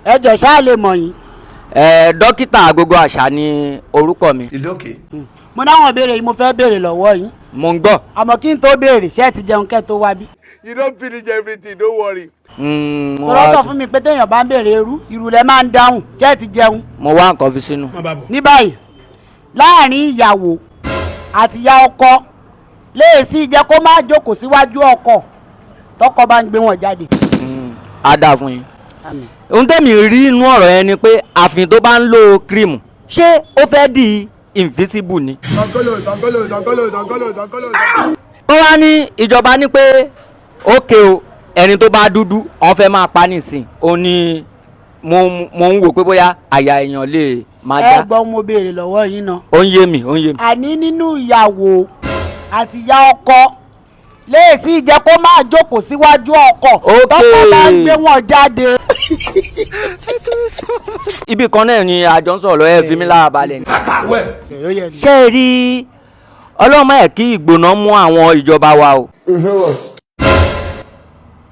Ẹ jọ̀ọ́, ṣáà lè mọ̀ yín? Ẹ, Dókítà Agogo Àṣà ni orúkọ mi. It's okay. Mo náwọn béèrè yìí mo fẹ́ béèrè lọ́wọ́ yín. Mo ń gbọ́. Àmọ́ kí n tó béèrè, ṣé ẹ ti jẹun kẹ́ tó wá bí? You don't finish everything, don't worry. Mo Tọ́lọ́ sọ wá fún mi pé téèyàn bá ń béèrè irú irú lẹ máa ń dáhùn. Ṣé ẹ ti jẹun? Mo wá nǹkan fi sínú. Ní báyìí, láàrin ìyàwó àti ìyá ọkọ, léèsì jẹ́ kó má jókòó síwájú ọkọ tọkọ bá ń gbé wọn jáde. Á dáa fún yín. Àmín. Ohun tẹ́mi rí inú ọ̀rọ̀ yẹn ni pé àfin tó bá ń lo cream, ṣé ó fẹ́ di invisible ni? Sankolo, sankolo, sankolo, sankolo, sankolo. Kó wá ní ìjọba ní pé ókè o, ẹni tó bá dúdú, wọ́n fẹ́ máa pa nísìn. Ó ní mo ń wò pé bóyá àyà èèyàn lè máa Ẹ já. gbọ́, mo béèrè lọ́wọ́ yín náà. Ó ń yé mi, ó ń yé mi. Àní nínú ìyàwó àti ìyá ọkọ, léèsì jẹ́ kó máa jókòó síwájú ọkọ tọkọ bá ń gbé wọn jáde. Ibì kan náà ni àjọ ń sọ̀rọ̀ lọ, ẹ fi mí lára balẹ̀ ni. Ṣé ẹ rí ọlọ́mọ ẹ̀ kí ìgbóná mú àwọn ìjọba wa o.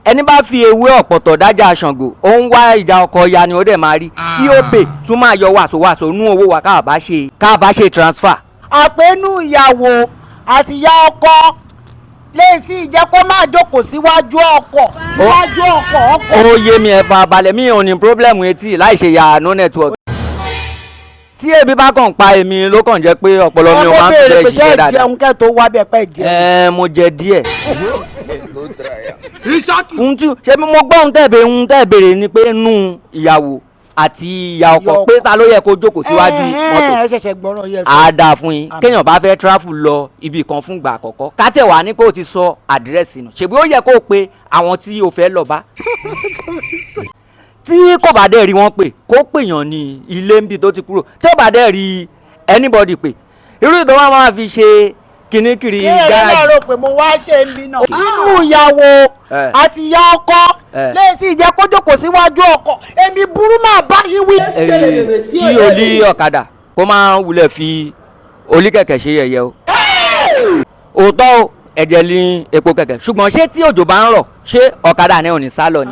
Ẹni bá fi ewé ọ̀pọ̀tọ̀ dájà Ṣàngó, ó ń wá ìjà ọkọ̀ ya ni. Ó dẹ̀ máa rí kí ó bè tún máa yọ wàsówàsó nú owó wa káà bá ṣe transfer. Àpénú ìyàwó àti ìyá ọkọ, léèsì jẹ́ kó máa jókòó síwájú ọkọ, síwájú ọkọ ọkọ. Ó yé mi, ẹ fa balẹ̀, mi ò ní problem etí láì ṣe ya no network. Tí ebi bá kàn pa èmi, ló kàn jẹ́ pé ọpọlọ mi ò Ẹ máa ń kó fi béèrè bẹ́ẹ̀ pé ṣé ṣiṣẹ́ ẹ dáadáa. jẹun kẹ́ tó wá bí ẹ pẹ́ jẹun? Ẹ, mo jẹ díẹ̀. Ohun tí ṣé mo gbọ́, ohun tẹ́ béèrè ni pé nú ìyàwó àti ìyá ọkọ, Ìyá pé ta ló yẹ kó jókòó síwájú mọ́tò? Ẹ ṣẹ̀ṣẹ̀ gbọ́rọ̀ yẹ sọ. Á dáa fún yín. Àmín. Kéèyàn bá fẹ́ travel lọ ibì kan fún ìgbà àkọ́kọ́, ká tẹ̀ wá ní kó o ti sọ àdírẹ́sì nù, ṣèbí ó yẹ kó o pe àwọn tí o fẹ́ lọ bá. Tí kò bá dẹ̀ rí wọn pè, kó pèèyàn ní ilé níbi tó ti kúrò. Tí ó bá dẹ̀ rí anybody pè, irú ìtọ́ wọn máa fi ṣe kinní kiri Kí èrè náà gáràjì. Rò pé mo wá ṣe ń bí náà. Nínú ìyàwó àti ìyá ọkọ, léèsì jẹ́ kó jókòó síwájú ọkọ, èmi burú máa bá yín wí. Kí olí ọ̀kadà kó máa wulẹ̀ fi olí kẹ̀kẹ́ ṣe yẹ̀yẹ́ o. Òótọ́ o, ẹ̀jẹ̀ ní epo kẹ̀kẹ́, ṣùgbọ́n ṣé tí òjò bá ń rọ̀, ṣé ọ̀kadà náà ò ní sá lọ ni?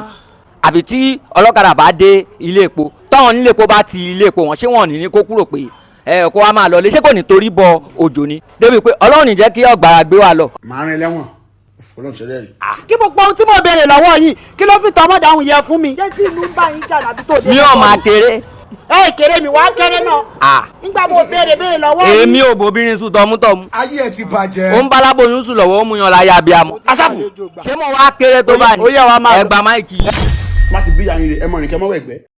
Àbí tí ọlọ́kadà bá dé ilé epo, táwọn nílé epo bá ti ilé epo wọn, ṣé wọn ò ní kó kúrò pé ẹ kó wa máa lọ lé? Ṣé kò ní torí bọ òjò ni débi pé Ọlọ́run ní jẹ́ kí ọ̀gbàrà gbé wa lọ? Màá rìn lẹ́wọ̀n fọlọ́n ṣẹlẹ̀ rí. Kí gbogbo ohun tí mo béèrè lọ́wọ́ yìí, kí ló fi tọmọ dáhùn yẹ fún mi? Ṣé tí inú ń bá yín jà nàbí tó dé? Mi ò máa kéré. Ẹ kéré, mi wá kéré náà. Ah. Nígbà mo béèrè lọ́wọ́ yín. Èmi ò bóbìnrin sùn tọmútọmú. Ayé ẹ ti bàjẹ́. Ó ń bálábòyún sùn lọ́wọ́, ó mú yan láyà abiyamọ. Ṣé mo wá kéré tó bá ní? Ó yẹ wa máa lọ. Ẹ gba mic. Má ti bí ìyá yín rè, ẹ mọ̀ nìkẹ́ mọ́wọ́ ẹ̀gbẹ́.